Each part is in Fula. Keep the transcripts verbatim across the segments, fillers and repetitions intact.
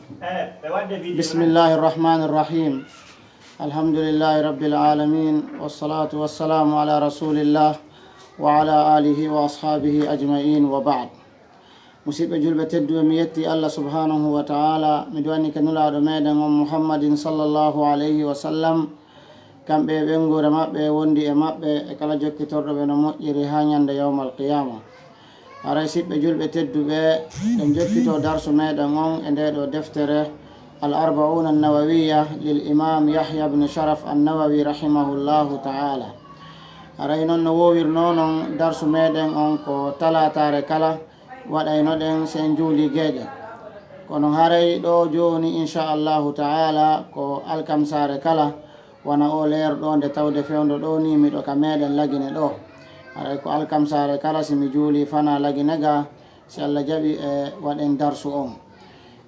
بسم الله الرحمن الرحيم. الحمد لله رب العالمين، والصلاة والسلام على رسول الله وعلى آله وأصحابه أجمعين، وبعد. Musiɓɓe julɓe tedduɓe, mi yetti Allah subhanahu wa ta'ala, mi du'ani ka nulaaɗo meɗen on Muhammadin sallallahu alayhi wa sallam, kamɓe e ɓeynguure maɓɓe wondi e maɓɓe e kala jokkitorɗo ɓe no moƴƴiri haa ñande yawmal qiyama. Haray siɓɓe julɓe tedduɓe, en jokkito darsu meɗen on e nde ɗo deftere Al Arba'una An-Nawawiya lil Imam Yahya ibn Sharaf An-Nawawi rahimahullahu ta'ala. Haray non no wowirno non, darsu meɗen on ko talatare kala, waɗayno ɗen sen juuli geeƴe. Kono haray ɗo jooni, insha Allahu ta'ala, ko alkamsare kala, wana o leer ɗo nde tawde fewndo ɗo ni miɗo ka meɗen Lagine ɗo. Haray ko alkamsare kala si mi juuli fana Lagine ga, si Allah jaɓi e waɗen darsu on.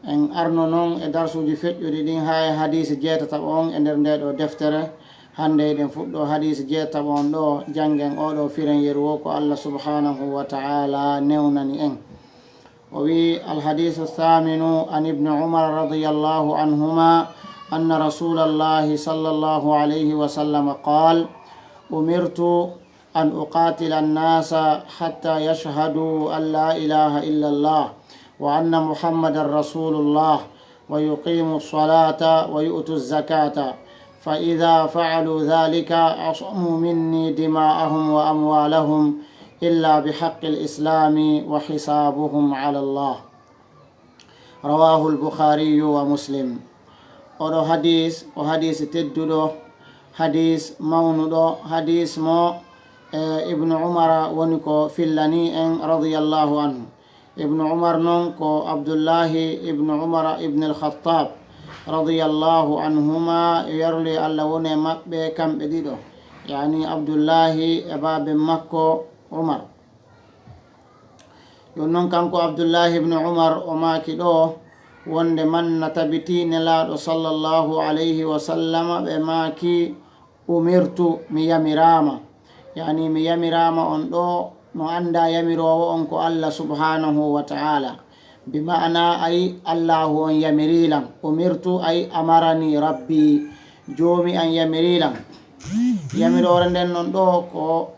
En arno non e darsuuji feƴƴuɗi ɗin haa e hadiisi jeetataɓo on e nder nde ɗo deftere. Hannde eɗen fuɗɗo hadiisi jeetataɓo on ɗo, janngen oo ɗo firen yeru woo ko Allah subhanahu wa ta'ala newnani en. O wi'i, الحديث الثامن عن ابن عمر رضي الله عنهما أن رسول الله صلى الله عليه وسلم قال: أمرت أن أقاتل الناس حتى يشهدوا أن لا إله إلا الله وأن محمدا رسول الله ويقيموا الصلاة ويؤتوا الزكاة، فإذا فعلوا ذلك عصموا مني دماءهم وأموالهم إلا بحق الإسلام وحسابهم على الله. رواه البخاري ومسلم. Oɗo hadis ko hadis tedduɗo, hadis mawnuɗo, hadis mo, e, Ibnu Umara woni ko fillani en, radiyallahu anhu. Ibnu Umar non ko Abdullahi ibnu Umar ibn al-Khattab, radiyallahu anhuma, yo yarli Allah woni e maɓɓe kamɓe ɗiɗo, yani Abdullahi e baaben makko Umar. Ɗum non kanko Abdullahi ibnu Umar o maaki ɗo wonde man na tabiti Nelaaɗo sallallahu alayhi wa sallama ɓe maaki, umirtu, mi yamiraama. Yani mi yamiraama on ɗo no annda yamiroowo on ko Allah subhanahu wa ta'ala. Bi ma'ana ay Allahu on yamiriilan. Umirtu ay amarani rabbi. Joomi an yamiriilan. Yamiroore nden non ɗo ko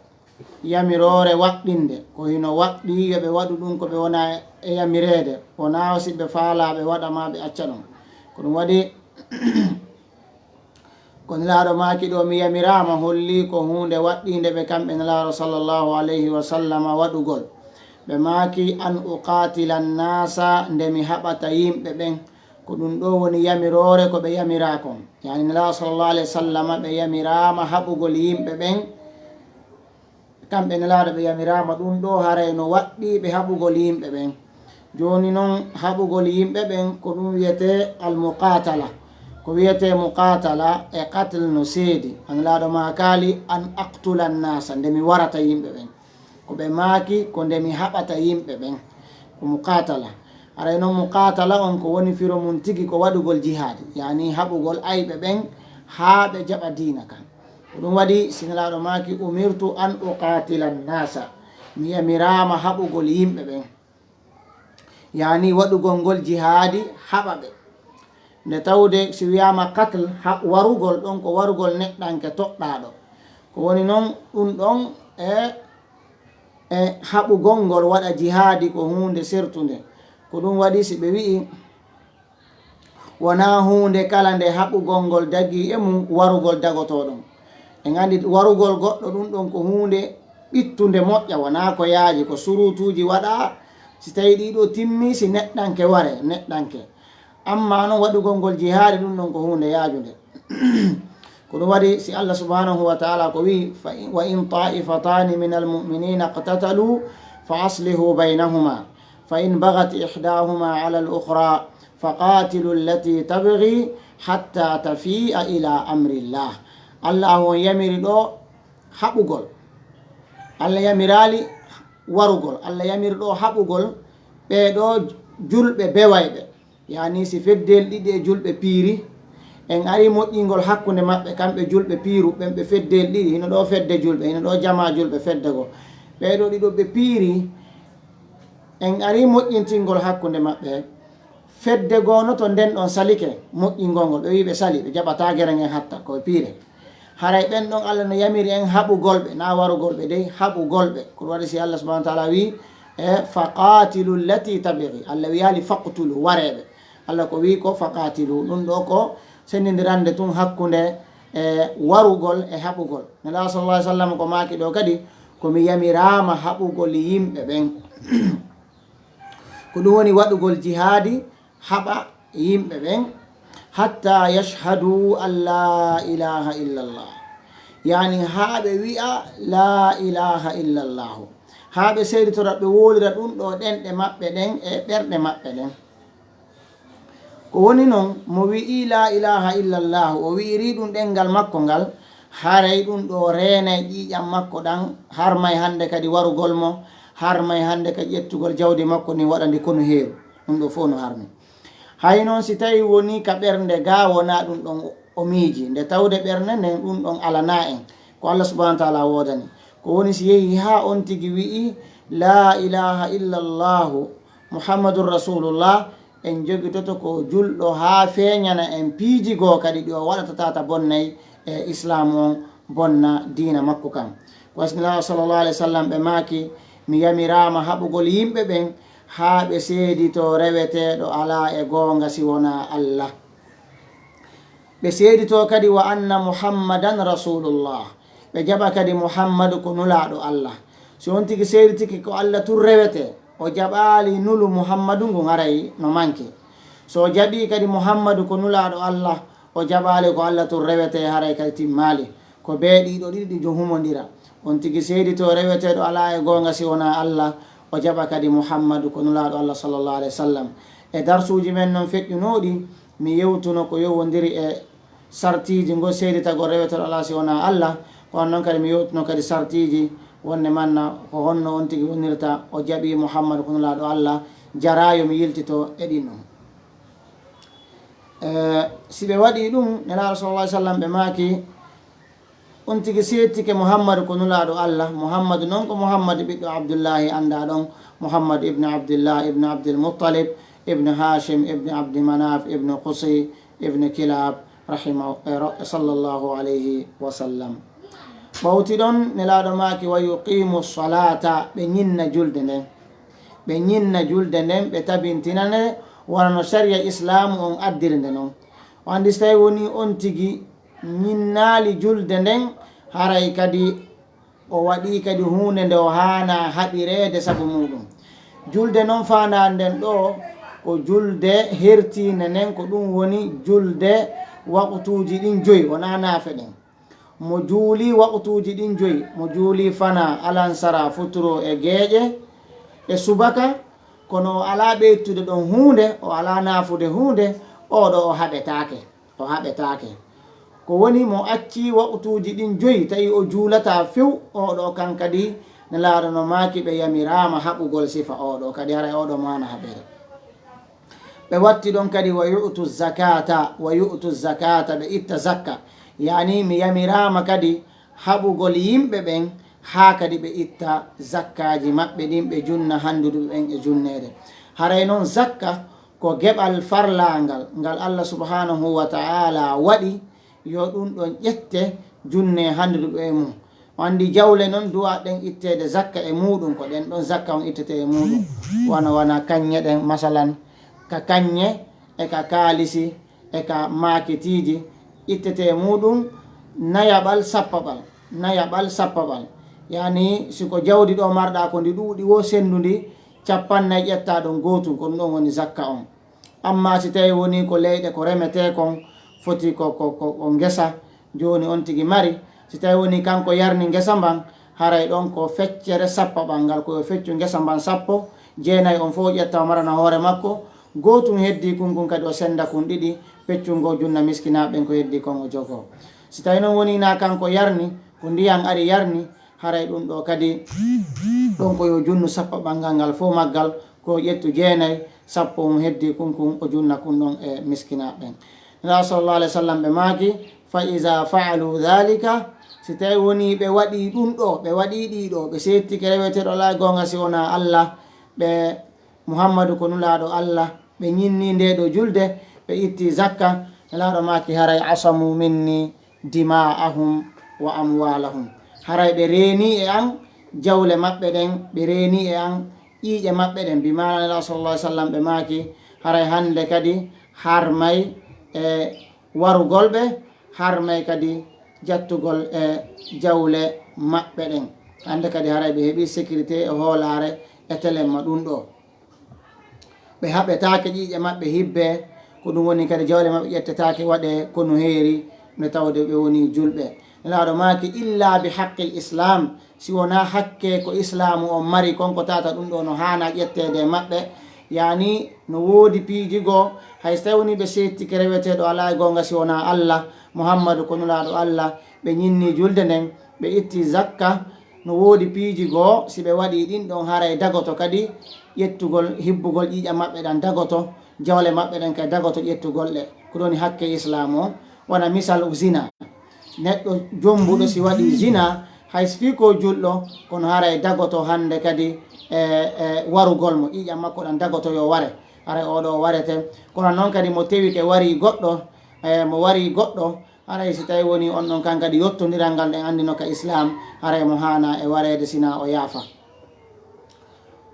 yamiroore waɗɗinde, ko hino waɗɗi yo ɓe waɗu ɗum ko ɓe wona e yamireede, wonaa si ɓe faalaa ɓe waɗa maa ɓe acca ɗum. Ko ɗum waɗi ko Nelaaɗo maaki ɗo, mi yamiraama, holli ko huunde waɗɗiinde ɓe kamɓe Nelaaɗo sallallahu alayhi wa sallama waɗugol. Ɓe maaki, an uqaatila nnaasa, nde mi haɓata yimɓe ɓen. Ko ɗum ɗo woni yamiroore ko ɓe yamiraa kon. Yani Nelaaɗo sallallahu alayhi wa sallama ɓe yamiraama haɓugol yimɓe ɓen. Kamɓe Nelaaɗo ɓe yamiraama ɗum ɗo haray no waɗɗi ɓe haɓugol yimɓe ɓen. Jooni non haɓugol yimɓe ɓen ko ɗum wiyetee al-muqaatala. Ko wiyetee muqaatala e qatl no seedi. An Nelaaɗo maakaali an aqtula nnaasa, nde mi warata yimɓe ɓen. Ko ɓe maaki ko nde mi haɓata yimɓe ɓen. Ko muqaatala. Haray non muqaatala on ko woni firo mum tigi ko waɗugol jihaadi, yani haɓugol ayɓe ɓen haa ɓe jaɓa diina kan. Ko ɗum waɗi si Nelaaɗo maaki, umirtu an uqaatila nnaasa, mi yamiraama haɓugol yimɓe ɓen, yani waɗugol ngol jihaadi haɓa ɓe. Nde tawde si wiyaama qatl, ha-, warugol ɗon ko warugol neɗɗanke toɗɗaaɗo. Ko woni non ɗum ɗon e, e haɓugol ngol waɗa jihaadi ko huunde sertunde. Ko ɗum waɗi si ɓe wi'i, wonaa huunde kala nde haɓugol ngol dagii e mum warugol dagotoo ɗon. En anndi warugol goɗɗo ɗum ɗon ko huunde ɓittunde moƴƴa, wonaa ko yaaji, ko suruutuuji waɗaa, si tawii ɗii ɗoo timmii, si neɗɗanke waree, neɗɗanke. Ammaa non waɗugol ngol jihaadi ɗum ɗon ko huunde yaajunde. Ko ɗum waɗi si Allah subhanahu wa ta'ala ko wi'i, fa in, wa in ta'ifataani minal mu'miniina iqtatalu fa aslihu baynahuma. فإن بغت إحداهما على الأخرى فقاتلوا التي تبغي حتى تفيء إلى أمر الله. Allaahu on yamiri ɗo haɓugol. Allah yamiraali warugol. Allah yamiri ɗo haɓugol ɓee ɗo julɓe bewayɓe. Yani si feddeel ɗiɗi e julɓe piiri, en ari moƴƴingol hakkunde maɓɓe, kamɓe julɓe piiruɓe, ɓe feddeel ɗiɗi, hino ɗo fedde julɓe, hino ɗo jamaa julɓe fedde goo. Ɓee ɗo ɗiɗo ɓe piiri, en ari moƴƴintingol hakkunde maɓɓe. fedde goonoto nden ɗon salike moƴƴingol ngol, ɓe wi'i ɓe sali, ɓe jaɓataa gere ngen hatta, ko ɓe piire. Haray ɓen ɗon Allah no yamiri en haɓugol ɓe, naa warugol ɓe dey, haɓugol ɓe. Ko ɗum waɗi si Allah subhanahu wa ta'ala wi'i, e, "Faqatilu allati tabghi." Allah wi'aali, "Faqtulu, waree ɓe." Allah ko wi'i ko, "Faqatilu." Ɗum ɗoo ko sendindirande tun hakkunde, e, warugol e haɓugol. Nelaaɗo sallallahu alaihi wasallam ko maaki ɗoo kadi, ko mi yamiraama haɓugol yimɓe ɓen. Ko ɗum woni waɗugol jihaadi, haɓa yimɓe ɓen, "hatta yashhadu an la ilaha illallah." Yani, haa ɓe wi'a, "La ilaha illallah." Haa ɓe seeditora, ɓe wowlira ɗum ɗoo ɗenɗe maɓɓe ɗen e ɓerɗe maɓɓe ɗen. Ko woni non, mo wi'i, "La ilaha illallah," o wi'iri ɗum ɗemngal makko ngal, haray ɗum ɗoo reenay ƴiiƴam makko ɗan, harmay hande kadi warugol mo, harmay hande ka ƴettugol jawdi makko ndin waɗa ndi konu heeru. Ɗum ɗoo fow no harmi. Hay non si tawi woni ka ɓernde gaa wonaa ɗum ɗon o miiji, nde tawde ɓernde nden ɗum ɗon alanaa en, ko Allah subhanahu wa ta'ala woodani. Ko woni si yehi haa on tigi wi'i, "La ilaha illallahu Muhammadun Rasulullah," en jogitoto ko julɗo haa feeñana en piiji goo kadi ɗi o waɗata tata bonnay e Islaamu on, bonna diina makko kan. Ko Nelaaɗo sallallahu alaihi wasallam ɓe maaki, "Mi yamiraama haɓugol yimɓe ɓen haa ɓe seedito reweteeɗo alaa e goonga si wonaa Allah. Ɓe seedito kadi wa anna Muhammadan Rasulullah. Ɓe jaɓa kadi Muhammadu ko Nulaaɗo Allah." Si on tigi seeditike ko Allah tun rewetee, o jaɓaali nulu Muhammadu ngun, haray no manki. So o jaɓii kadi Muhammadu ko Nulaaɗo Allah, o jaɓaali ko Allah tun rewetee, haray kadi timmaali. Ko bee ɗiɗo ɗiɗi ɗi jo humondira. On tigi seedito reweteeɗo alaa e goonga si wonaa Allah, o jaɓa kadi Muhammadu ko Nulaaɗo Allah sallallahu alaihi wasallam. E darsuuji men non feƴƴunooɗi, mi yewtuno ko yowondiri e sartiiji ngol seeditagol reweteeɗo alaa si wonaa Allah, ko on non kadi mi yewtuno kadi sartiiji wonde manna ko honno on tigi wonirta o jaɓii Muhammadu ko Nulaaɗo Allah, jaraa yo mi yiltito e ɗin ɗon. Eh, si ɓe waɗii ɗum, Nelaaɗo sallallahu alaihi wasallam ɓe maaki, on tigi seeditike Muhammadu ko Nulaaɗo Allah, Muhammadu non ko Muhammadu ɓiɗɗo Abdullahi anndaa ɗon, Muhammadu ibn Abdillah ibn Abdul Muttalib ibn Hashim ibn Abdi Manaf ibn Qusay ibn Kilab, rahima-, eh, ra-, sallallahu alaihi wasallam. Ɓawti ɗon, Nelaaɗo maaki, "Wa yuqimu salata," ɓe ñinna julde nden. Ɓe ñinna julde nden, ɓe tabintina nde, wona no sariya Islaamu on addiri nde non. O anndi si tawi woni on tigi ñinnaali julde nden, haray kadi o waɗii kadi huunde nde o haanaa haɓireede sabu muuɗum. Julde non faandaare nden ɗoo, ko julde hertiinde nden, ko ɗum woni julde waqtuuji ɗin joyi, wonaa naafe ɗen. Mo juuli waqtuuji ɗin joyi, mo juuli fanaa, alansara, futuro e geeƴe e subaka, kono o alaa ɓeytude ɗon huunde, o alaa naafude huunde, oo ɗoo o haɓetaake, o haɓetaake. Ko woni mo accii waqtuuji ɗin joyi, tawi o juulataa few, oo ɗoo kan kadi Nelaaɗo no maaki ɓe yamiraama haɓugol sifa oo ɗoo, kadi haray oo ɗoo mo haanaa haɓeede. Ɓe watti ɗon kadi, "Wa yu'tu zakata, wa yu'tu zakata," ɓe itta zakka. Yani mi yamiraama kadi haɓugol yimɓe ɓen, haa kadi ɓe itta zakkaaji maɓɓe ɗin, ɓe junna handuduɓe ɓen e junneede. Haray non zakka ko geɓal farlaangal ngal Allah subhanahu wa ta'ala waɗi, yo ɗum ɗon ƴette junne handuduɓe e mum. O anndi jawle non du'a ɗen itteede zakka e muuɗum, ko ɗen ɗon zakka on ittete e muuɗum. Wano, wano kaññe ɗen, masalan, ka kaññe e ka kaalisi e ka maakitiiji ittete e muuɗum nayaɓal sappaɓal, nayaɓal sappaɓal. Yani, si ko jawdi ɗo marɗa ko ndi ɗuuɗi wo senndu ndi, cappannayi ƴetta ɗon gootum, ko ɗum ɗon woni zakka on. Amma si tawi woni ko leyɗe ko remetee kon, foti ko, ko, ko, ko ngesa, jooni on tigi mari. Si tawi woni kanko yarni ngesa mban, haray ɗon ko feccere sappaɓal ngal, ko yo feccu ngesa mban sappo, jeenayi on fof ƴetta o marana hoore makko, gootum heddii kun, kun kadi o sennda kun ɗiɗi, feccun goo junna miskinaaɓe ɓen, ko heddii kon o jogoo. Si tawi non woni na kanko yarni, ko ndiyan ari yarni, haray ɗum ɗo kadi, ɗon ko yo junnu sappo ɓanngal ngal fof maggal, ko ƴettu jeenayi, sappo mum heddii kun, kun o junna kun ɗon e miskinaaɓe ɓen. Nelaaɗo sallallahu alaihi wasallam ɓe maaki, "Fa iza fa'alu dhalika," si tawi woni ɓe waɗii ɗum ɗo, ɓe waɗii ɗii ɗo, ɓe seettike reweteeɗo alaa e goonga si wonaa Allah, ɓe Muhammadu ko nulaaɗo Allah, ɓe ñinni nde ɗo julde, ɓe itti zakka, Nelaaɗo maaki haray asamu minni dima'ahum wa amwalahum. Haray ɓe reeni e an jawle maɓɓe ɗen, ɓe reeni e an ƴiiƴe maɓɓe ɗen. Bi maana Nelaaɗo sallallahu alaihi wasallam ɓe maaki haray hande kadi harmay e warugol ɓe, harmay kadi jattugol e jawle maɓɓe ɗen. Hande kadi haray ɓe heɓi sécurité e hoolaare e telemma ɗum ɗo. Ɓe haɓetaake ƴiiƴe maɓɓe hibbe, ko ɗum woni kadi jawle maɓɓe ƴettetaake waɗe ko no heeri, nde tawde ɓe woni julɓe. Nelaaɗo maaki, "Illa bi haqqil Islam", si wonaa hakke ko Islaamu on mari, kon ko tata ɗum ɗo no haana ƴetteede e maɓɓe. Yaani, no woodi piiji goo, hay so tawi woni ɓe seettike reweteeɗo alaa e goonga si wonaa Allah, Muhammadu ko Nulaaɗo Allah, ɓe ñinni julde nden, ɓe itti zakka, no woodi piiji goo, si ɓe waɗii ɗin ɗon, haray dagoto kadi ƴettugol, hibbugol ƴiiƴam maɓɓe ɗan dagoto, jawle maɓɓe ɗen kadi dagoto ƴettugol ɗe. Ko ɗon woni hakke Islaamu on, wona misal zina. Neɗɗo jombuɗo si waɗii zina, hay so fii ko julɗo, kono haray dagoto hande kadi e, e warugol mo, ƴiiƴam makko ɗan dagoto yo ware. Haray oo ɗoo warete. Kono non kadi mo tewike warii goɗɗo, e mo warii goɗɗo, haray si tawi woni on ɗon kan kadi yottondiral ngal ɗen anndino ka Islaam, haray mo haana e wareede sina o yaafa.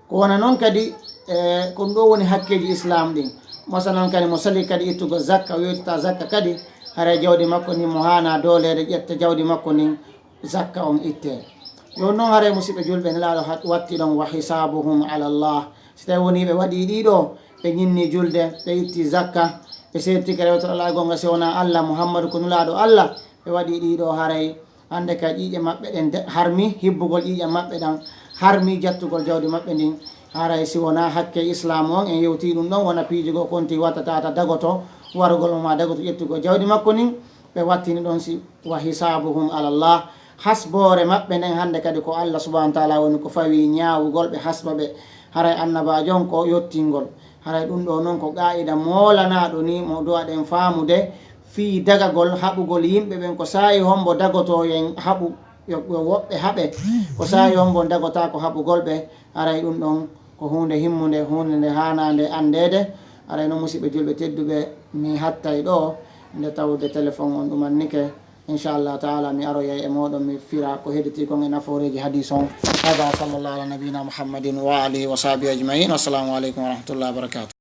Ko wona non kadi, e, ko ɗum ɗo woni hakkeeji Islaam ɗin. Masalan kadi mo sali kadi ittugol zakka, o yewtita zakka kadi, haray jawdi makko ndin mo haana dooleede ƴetta jawdi makko ndin, zakka on itte. Yo non haray musidɓe julɓe, Nelaaɗo hat-, watti ɗon, "Wa hisaabuhum ala Allah." Si tawi woni ɓe waɗii ɗii ɗoo, ɓe ñinni julde, ɓe itti zakka, ɓe seettike rewta alaa e goonga si wonaa Allah, Muhammadu ko Nulaaɗo Allah, ɓe waɗii ɗii ɗoo haray hande ka ƴiiƴe maɓɓe ɗen de-, harmi, hibbugol ƴiiƴam maɓɓe ɗan, harmi jattugol jawdi maɓɓe ndin. Haray si wonaa hakke Islaamu on, en yewtii ɗum ɗon, wona piiji goo konti watta tata dagoto, warugol mo maa dagoto ƴettugol jawdi makko ndin, ɓe wattini ɗon si, "Wa hisaabuhum ala Allah." Hasboore maɓɓe nden hande kadi ko Allah subhanahu wa ta'ala woni ko fawi ñaawugol ɓe hasba ɓe. Haray annabaajo on ko yottingol. Haray ɗum ɗo non ko qaa'ida moolanaaɗo ni mo duwaɗen faamude fii dagagol haɓugol yimɓe ɓen. Ko saa'i hombo dagotoo yen haɓu, yo, yo woɓɓe haɓe. Ko saa'i hombo dagotaako haɓugol ɓe. Haray ɗum ɗon ko huunde himmunde, huunde nde haanaande anndeede. Haray non musidɓe julɓe tedduɓe, mi hattay ɗo nde tawde téléphone on ɗumannike. Inchallahu taala mi aroyay e mooɗon mi fira ko hedditi kon e nafooreeji hadiis on. Hada wa sallallahu ala nabiyina Muhammadin wa alihi wa sahbihi ajmain. Wassalamu aleykum wa rahmatullahi wa barakatuh.